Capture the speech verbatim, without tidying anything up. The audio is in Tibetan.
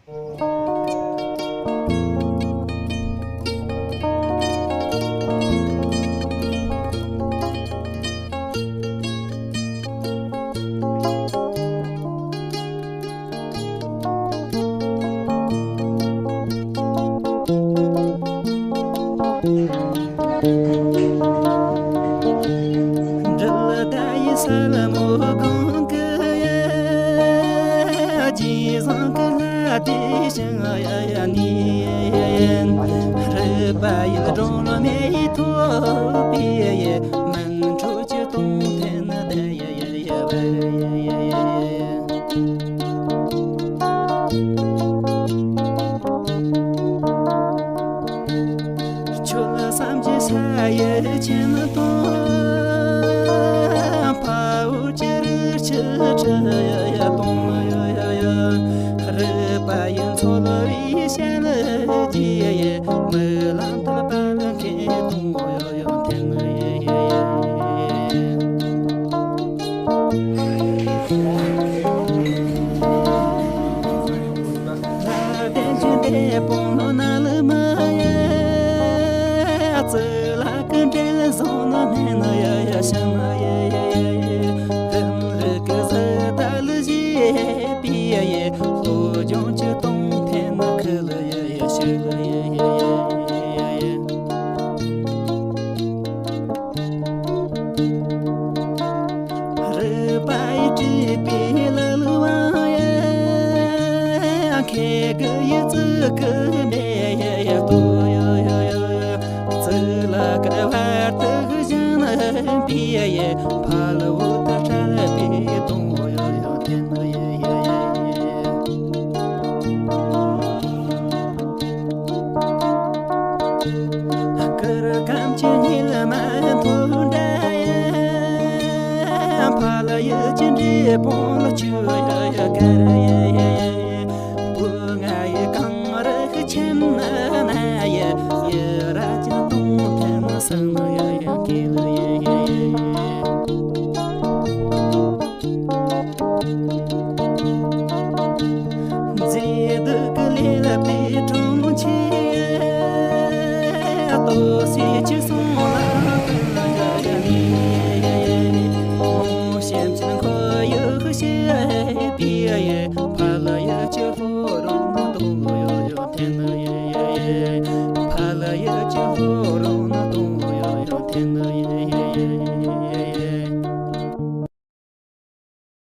འབྲེལ་ཟླ་ཡི་ས་ལ་མོ་གང་གི་ཡ། རྗེས་བཟང་གི་ལྷ་དེ་ཞིང་ཡ་ཡ་ནི། རུས་པ་ཡི་སྒྲོན་མེ་ཐོགས་པའི་ཡ། མུན་ཁྲོད་ཀྱི་སྟོང་ཐུན་ནི་དེ་ཡ་ཡ་ཡ་བ་ཡ་ཡ་ཡ། ཆོས་བསམ་གྱི་ས་ཡི་ཆེན་སྟོང་། འཕགས་པའི་རི་ཆུ་ཁྲི་ཡི་སྟོང་ཡི་ཡི་ཡི། རུས་པ་ཡི་མཚོ་ལ་བའི་ཞལ་གྱི་ཡི། རྨི་ལམ་དུ་པ་ལ་མཁན་སྟོང་ཡི་ཡི་ཐེན་ཡི་ཡི་ཡི། ལྷ་ལྡན་གྱི་འབྲས་སྤུངས་ནང་ན་ལུ་མ་ཡ། ཙི་ལ་ཀི་འབྲས་བཟང་ན་སྨན་ཡ་ཡ་ཤ་ན་ཡ་ཡ་ཡ་ཡ། ལྷུན་རིས་ཀྱི་གཟི་བརྡ་ལུ་བཞད་པའི་ཡ་ཡ། ལྷོ་ལྗོངས་ཀྱི་སྟོང་ཐུན་ནི་ཁུ་ལུ་ཡ་ཡ་ཤུ་ལུ་ཡ་ཡ་ཡ་ཡ། རུས་པ་ཡིས་སྤྲས་པའི་ལ་ལུ་བ་ཡ། མཁལ་གི་ཡི་ཙི་གི་མེ་ཡ་ཡ་ཏོ་ཡ་ཡ་ཡ། ཙི་ལ་ཀི་བར་དུ་བཞིན་པའི་ཡ། ཕ་ལ་བུ་དང་འཕྲད་པའི་སྟོང་ཡ་ཡ་ཐེན་ཡ་ཡ་ཡ། གུར་གུམ་གྱི་ཉི་མ་མཐོ་འདྲ་ཡ། ཕ་ལ་ཡུལ་གྱི་འབྲས་སྤུངས་ལ་ཆུ་ཡ་ཡ་གར་ཡ་ཡ་ཡ། བུ་ང་ཡི་གངས་རི་ཁྱིམ་ན་ན་ཡ། ཡི་ར་གྱི་སྟོང་ཐུན་ས་ན་ཡ་ཡ་གི་ལུ་ཡ་ཡ་ཡ། མཛེས་སྡུག་གི་ལས་ལ་པའི་གྲོང་ཁྱེར། ལྟོ་ཟས་ཀྱི་སོང་ལ་ཀུན་ལ་ཡ་ཡ་ནི། མོ་ཤེམ་ཅན་ཁོ་ཡུག་ཤེས་པའི་ཡ། ཕ་ལ་ཡ་ཅི་ལྷོ།